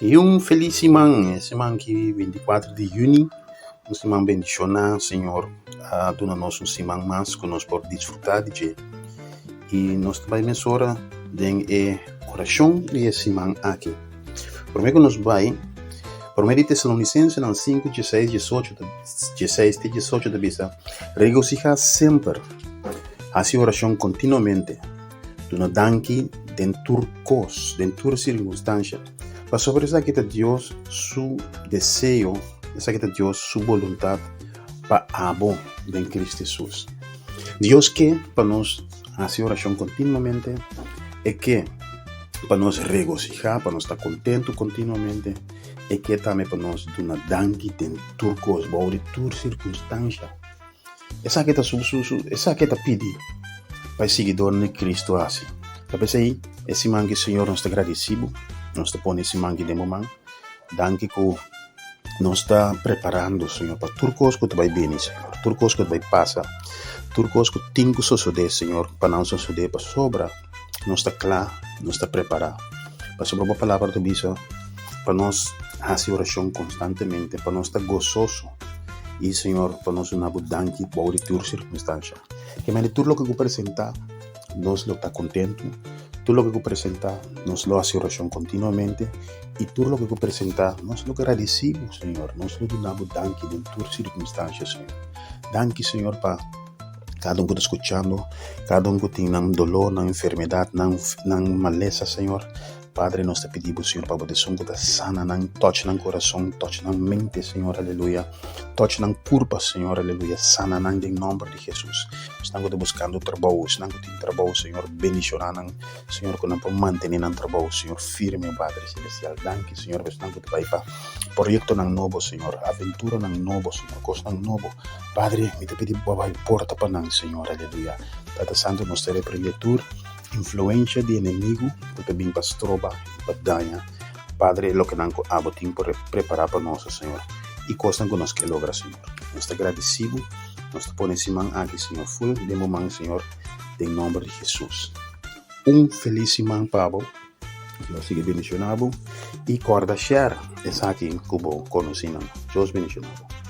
I un felis siman, e siman ki 24 di yüni, un siman bendishoná. Señor a duna nos un siman mas ku nos por disfrutá di dje. I nos ta bai mesora den e orashon di e siman aki. Promé ku nos bai, Promé di Tesalonisensenan 5, 16, 18, 16 te 18 ta bisa, Regosihá semper, hasi orashon kontinuamente, duna danki den tur kos, den tur sirkunstansha, pasobra esaki ta Dios su deseo, esaki ta Dios su boluntat pa abo den Cristo Hesus. Dios ke pa nos hasi orashon kontinuamente, e ke pa nos regosihá, pa nos ta kontentu kontinuamente, e ke tambe pa nos duna danki den tur kos, bou di tur sirkunstansha. Esaki ta su, su, su, esaki ta pidi pa e siguidornan di Cristo hasi. Ta p'esei e siman ki Señor nos ta gradisí bo, nos ta pone e siman ki den bo man. Danki ku nos ta preparando, Señor, pa tur kos ku ta bai bini, Señor, tur kos ku ta bai pasa, tur kos ku tin ku sosodé, Señor, pa nan sosodé pasobra nos ta kla, nos ta prepará. Pasobra bo palabra ta bisa pa nos hasi orashon konstantemente, pa nos ta gososo i, Señor, pa nos duna bo danki bou di tur sirkunstansha. Ke manera tur loke ku presentá, nos lo ta kontentu, tur loke ku presentá, nos lo hasi orashon kontinuamente i tur loke ku presentá, nos lo gradisí bo, Señor, nos lo duna bo danki den tur sirkunstansha, Señor. Danki, Señor, pa kada un ku ta skuchando, kada un ku tin nan doló, nan enfermedat, nan nan malesa, Señor. Padre, nos ta pidi bo, Señor, pa bo ta esun ku ta sana nan, touch nan kurason, touch nan mente, Señor, aleluya. Touch nan kurpa, Señor, aleluya. Sana nan den nomber di Jesus. Esnan ku ta buskando trabou, esnan ku tin trabou, Señor, bendishoná nan, Señor, ku nan por mantené nan trabou, Señor, firme, Padre Celestial. Danki, Señor, pa esnan ku ta bai pa proyektonan nobo, Señor, aventuranan nobo, Señor, kosnan nobo. Padre, mi ta pidi bo bai porta pa nan, Señor, aleluya. Tata Santu, nos ta reprendé tur influensha di enemigu ku ta bin pa stroba i pa daña, Padre, lokenan ku abo tin por prepará pa nos, Señor, i kosnan ku nos ke logra, Señor. Nos ta gradisí bo, nos ta pone e siman aki, Señor, ful den bo man, Señor, den nomber di Hesus. Un felis siman pa bo. Dios sigui bendishoná bo i kòrda share esaki ku bo konosínan. Dios bendishoná bo.